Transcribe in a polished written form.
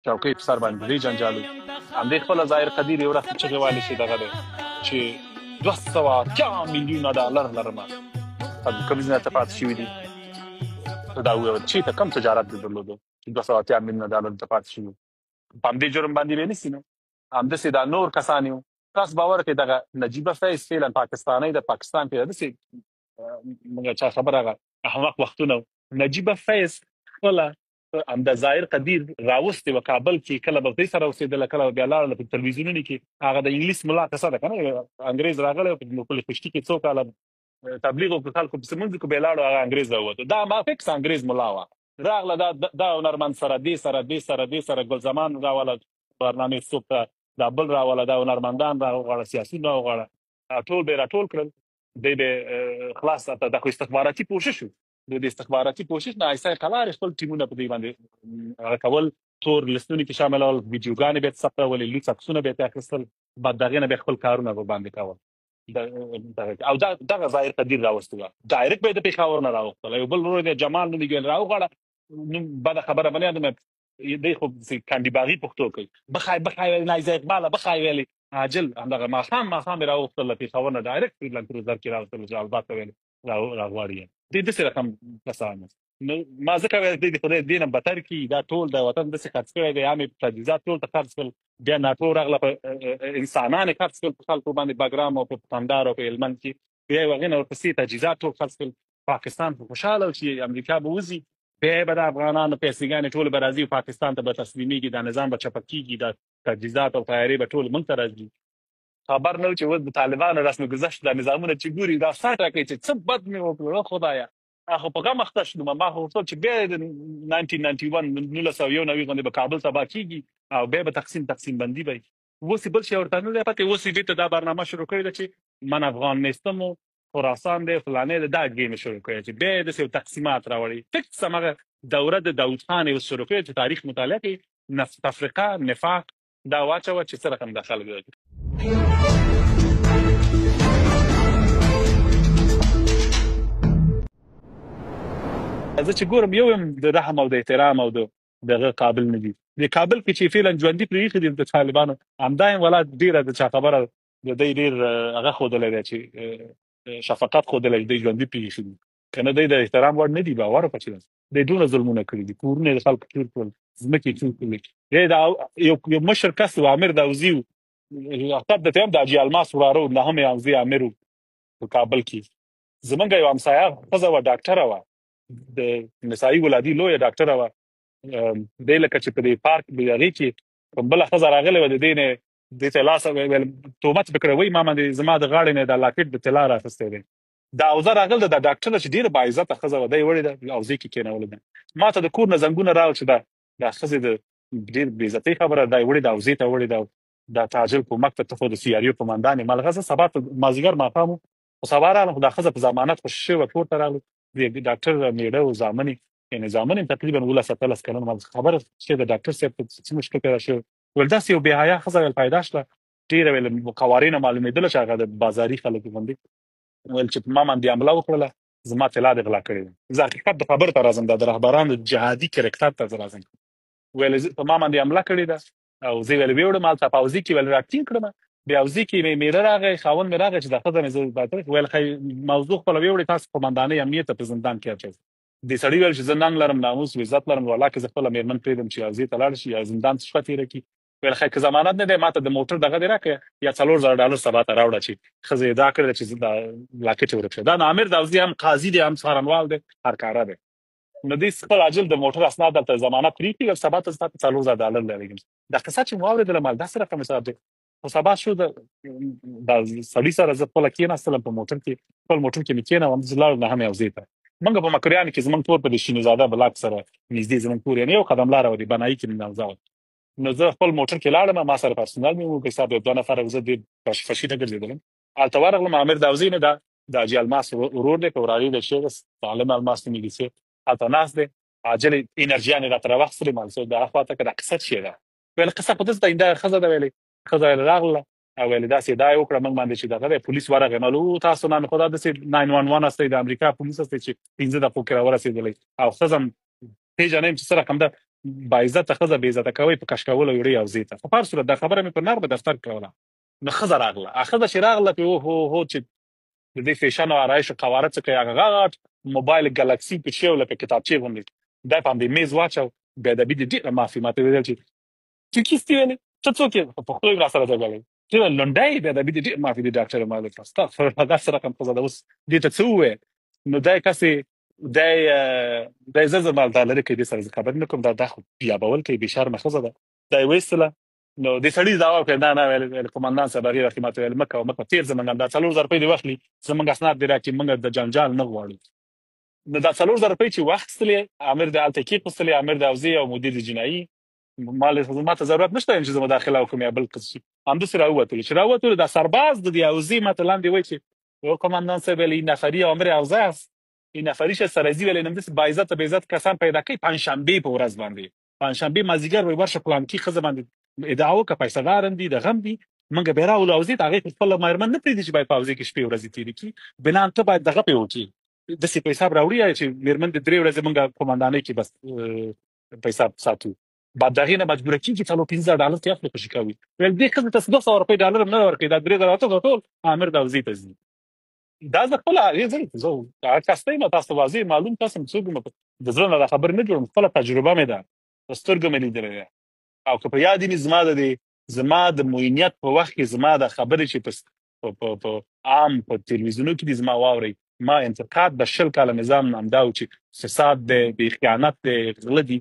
چوکۍ په سر باندې دې جنجالو. همدې خپله ظاهر قدیر یو ورځ چغې والي چې دغه دی چې 280 میلیونه ډالر لرم، کوم ځای ته پاتې شوي دي؟ دا وویل چې ته کوم تجارت دې درلودو چې 280 میلیونه ډالر ته پاتې شوي؟ په همدې جرم باندې به نیسي. نو همداسې دا نور کسان یو تاسو باور کوئ، دغه نجیبه فیض فعلا پاکستانۍ د پاکستان کې داسې موږ چا خبره هغه احمق وختونه. نجیبه فیض خپله همدا ظاهر قدیر راوستي و کابل کې، کله به دوی سره اوسېدله، کله به بیا لاړله. په تلویزیونونو کې هغه د انګلیس ملا قصه ده که نه، انګرېز راغلی په پل خشتي کې څو کاله تبلیغ وکړ، خلکو پسې مونځ وکړو، بیا لاړو، هغه انګرېز راووتو. دا ما فکس انګرېز ملا وه، راغله دا دا هنرمند سره دې سره دې سره دې سره ګل زمان راوله، برنامې څوک ته دا بل راوله، دا هنرمندان راوغواړه، سیاسیون راوغواړه، ټول به راټول کړل، دی به خلاص ته. دا خو استخباراتي پوښښ و، د استخباراتي پوښښ نه ایسای قلار خپل ټیمونه په دې باندې هغه کول، تور لستونو کې شاملول، ویډیوګانې به ثبتولې، لوڅ عکسونه به اخیستل، بعد دغه نه به خپل کارونه به باندې کول. او دا دغه ظاهر قدیر راوستو، ډایرکټ به د پېښور نه راوختل. یو بل ورور دی جمال نومېږي، راوغواړه، نوم بده خبره باندې یادوم دی، خو کندي باغی پښتو کوي، بخای بخای ویل نه اقبال بخای ویل عاجل. همدغه ماښام ماښام راوختل له پېښور نه، ډایرکټ لنډ کروزر کې راوستل، جلال آباد ته ویل راغواړي دې داسې رقم کسان. نو ما ځکه ویل دې خدای دې نه بتر کی، دا ټول د وطن داسې خرڅ کړی دی، عامې تجهیزات ټول ته خرڅ کړل، بیا ناټو راغله په انسانان یې خرڅ کړل په خلکو باندې، بګرام او په کندهار او په هلمند کې، بیا یې هغې نه ورپسې تجهیزات ټول خرڅ کړل. پاکستان خو خوشحاله و چې امریکا به وځي، بیا به د افغانانو پیسېګانې ټول به راځي، پاکستان ته به تسلیمیږي، دا نظام به چپه کیږي، دا تجهیزات او طیارې به ټول موږ ته راځي. خبر نه و چې اوس د طالبانو رسم ګذشت دا نظامونه چې ګوري دا سر ټکوي چې څه بد مې وکړل خدایه، خو په غم اخته شوم. ما خو غوښتل چې بیا د 1991 1991 غوندې به کابل تباه کېږي او بیا به تقسیم تقسیم بندي به وي. اوس یې بل شی ورته نه دی پاتې. اوس یې بېرته دا برنامه شروع کړې ده چې من افغان نیستم و خراسان دی فلانې دی، دا ګیم شروع کړی چې بیا یې داسې یو تقسیمات راوړي. فکس هماغه دوره د داود خان یې اوس شروع کړې چې تاریخ مطالعه کوي، تفرقه نفاق دا واچوه چې څه رقم دا خلک دي. زه چې ګورم یو هم د رحم او د احترام او د دغه قابل نه دي. د کابل کې چې فعلا ژوندي پرې ایښي دي د طالبانو، همدا یې ولا ډېره د چا خبره د دی ډېر هغه ښودلی دی چې شفقت ښودلی دی، ژوندي پرې ایښي دي، که نه دی د احترام وړ نه دي. باور وکړه چې دی دومره ظلمونه کړي دي، کورونه یې د خلکو چور کړل، ځمکې یې چور کړلې. دی دا یو مشر کس و، امیر داوزي و، اختر د هم د حاجي الماس وراره و، نهم یې حوزې امیر و په کابل کې. زمونږ یو همسایه ښځه وه، ډاکټره وه، د نسایي ولادي لویه ډاکټره وه. دی لکه چې په دې پارک د هغې کې کوم بله ښځه راغلې وه، د دې نه دې ته لاس ویل تهمت پرې کړی، وایي ما باندې زما د غاړې نه دا لاکټ د طلا راخیستی دی. دا اوزه راغله، دا ډاکټره چې ډېره باعزته ښځه وه، دی وړې ده اوزې کې کېنولې ده. ما ته د کور نه زنګونه راغلل چې دا دا ښځې د ډېر بې عزتۍ خبره دا یې وړې ده اوزې ته وړې ده، دا تاجل کومک ته، ته خو د سي ار یو قومندان یې. مالغه زه سبا ته مازدیګر ماښام و، خو سبا راغلم، خو دا ښځه په ضمانت خوشې شوې وه، کور ته راغلو. د ډاکټر مېړه او زامن یې، یعنې زامن یې تقریبا 17 18 کلن، ما خبره چې د ډاکټر صاحب ته څه مشکل پیدا شوی؟ ویل داسې یو بې حیا ښځه ویل پیدا شوه، ډېره ویل قوارې نه معلومېدله چې هغه د بازاري خلکو غوندې، ویل چې په ما باندې حمله وکړله، زما طلا دې غلا کړې ده. زه حقیقت د خبر ته راځم، دا د رهبرانو جهادي کرکټر ته زه راځم. ویل په ما باندې حمله کړې ده او زه ویل ویوړم هلته په حوزې کې، ویل راټینګ کړم، بیا حوزې کې مې مېړه راغی، خاوند مې راغی چې دا ښځه مې زه باید ویل ښه موضوع خپله ویوړې، تاسو قومندانۍ امنیت ته په زندان کې اچوي. دې سړي ویل چې زه ننګ لرم، ناموس و عزت لرم، والله که زه خپله مېرمن پرېږدم چې حوزې ته لاړ شي یا زندان ته شپه تېره کړي. ویل ښه که ضمانت نه دی ما ته د موټر دغه دې راکړه یا 4000 ډالر سبا ته راوړه چې ښځه یې دا کړې چې زه دا لاکټ یې ورک شوی. دا نو امیر داوزي هم قاضي دی، هم څارنوال دی، هر کاره دی. نو دې خپل عاجل د موټر اسناد دلته ضمانت پرېږدي او سبا ته زه تاته 4000 ډالر لرم. دا قصه چې مو واورېدله مال داسې رقم حساب دی. خو سبا شو د دا سړي سره زه خپله کېناستلم په موټر کې، خپل موټر کې مې کېنوم، زه لاړم هم یو ځای ته. موږ په مکریان کې زمونږ کور په دې شینوزاده بلاک سره نږدې زمونږ کور، یعنې یو قدم لاره وه، د بنایي کې مې نوزه وه. نو زه خپل موټر کې لاړم، ما سره پرسونل مې و، په حساب یو دوه نفره، زه ډېر فشي نه ګرځېدلم. هلته ورغلم، امیر داوزي نه دا د حاجي الماس ورور دی، په وراري دی، چې عالم الماس نومېږي، چې هلته ناست دی. عاجلې انرژیانې راته راواخیستلې، ما څه دا خواته که دا قصه څه ده؟ ویل قصه خو دلته دا ښځه ده، ویلې ښځه ویل راغله او ویل داسې دا یې وکړه موږ باندې چې دغه دی. پولیس ورغی، مالو تاسو نام خدا داسې 911 استئ، د امریکا پولیس استئ چې 5 دقیقو کې راورسېدلی او ښځه هم پېژنم چې څه رقم ده. باعزته ښځه بې عزته کوي، په کش کولو یې وړي حوزې ته. خو په هر صورت دا خبره مې په نرمه دفتر کې کوله. نو ښځه راغله، ښځه چې راغله په هو هو چې د دې فیشن او آرایش او قواره څه کوي، هغه غټ موبایل ګلکسي په شی لکه کتابچې غوندې دا په همدې میز واچو. بې ادبي دې ډېره معافي، ماته ویل چې تو کیستی ویلې، ته څوک یې؟ په پښتو یې راسره ځګولې چې لنډی. بې ادبي دې ډېر معافي دي ډاکټر مالک، استغفر الله، داسې رقم ښځه ده. اوس دې ته څه ووایې؟ نو دی کسې دی دی زه زه مال دا لرې کوي، دې سره زه خبرې نه کوم، دا خو بیابول کوي، بې شرمه ښځه ده. دا یې وایستله. نو دې سړي دا وکړ، نه نه ویل قومندان صاحب هغې وخت ماته ویل مه کوه مه کوه، تېر زمونږ همدا 4000 روپۍ دې واخلي، زمونږ اسناد دې راکړي، مونږ د جنجال نه غواړو. نو دا 4000 روپۍ چې واخیستلې، امر د هلته کېښوستلې، امر د حوزې او مدیر د جنایي مال ما ته ضرورت نشته چې زه مداخله وکړم یا بل څه شي. همداسې راووتلو. چې راووتلو، دا سرباز د دې حوزې ماته لاندې وایي چې او قومندان صاحب ویل این نفری آمر حوزه است، این نفریش سرزی ویل همداسې باعزته بې عزت کسان پیدا کوي. پنجشنبې په ورځ باندې، پنجشنبې مازدیګر وایي ورشه پلانکي ښځه باندې ادعا وکړه، پیسه دارم دي، د غم دي، موږ بیا راولو حوزې ته. هغې خو خپله مېرمن نه پرېږدي چې باید په حوزې کې شپې ورځې تېرې کړي، بنان ته باید دغه پرې وکړي، داسې په حساب راوړي چې مېرمن دې درې ورځې موږ قومندانۍ کې بس پیسه ساتو. بعد د هغې نه مجبوره کېږي 4-5 ډالر ترې اخلي، خوشي کوي. ویل دې ښځې ته 200 روپۍ ډالر هم نه ورکوي، دا 3000 ټول آمر د حوزې ته ځي. دا زه خپله زه هغه کس نه یم، تاسو ته واضح معلوم کس یم، څوک یم، د زړه نه دا خبرې نه جوړوم، خپله تجربه مې ده، په سترګو مې لیدلې ده. او که په یاد مې زما د دې زما د معینیت په وخت کې زما د خبرې چې په عام په تلویزیونو کې دي زما واورئ، ما انتقاد د 20 کاله نظام نه همدا و چې فساد دی، بې خیانت دی، غله دي.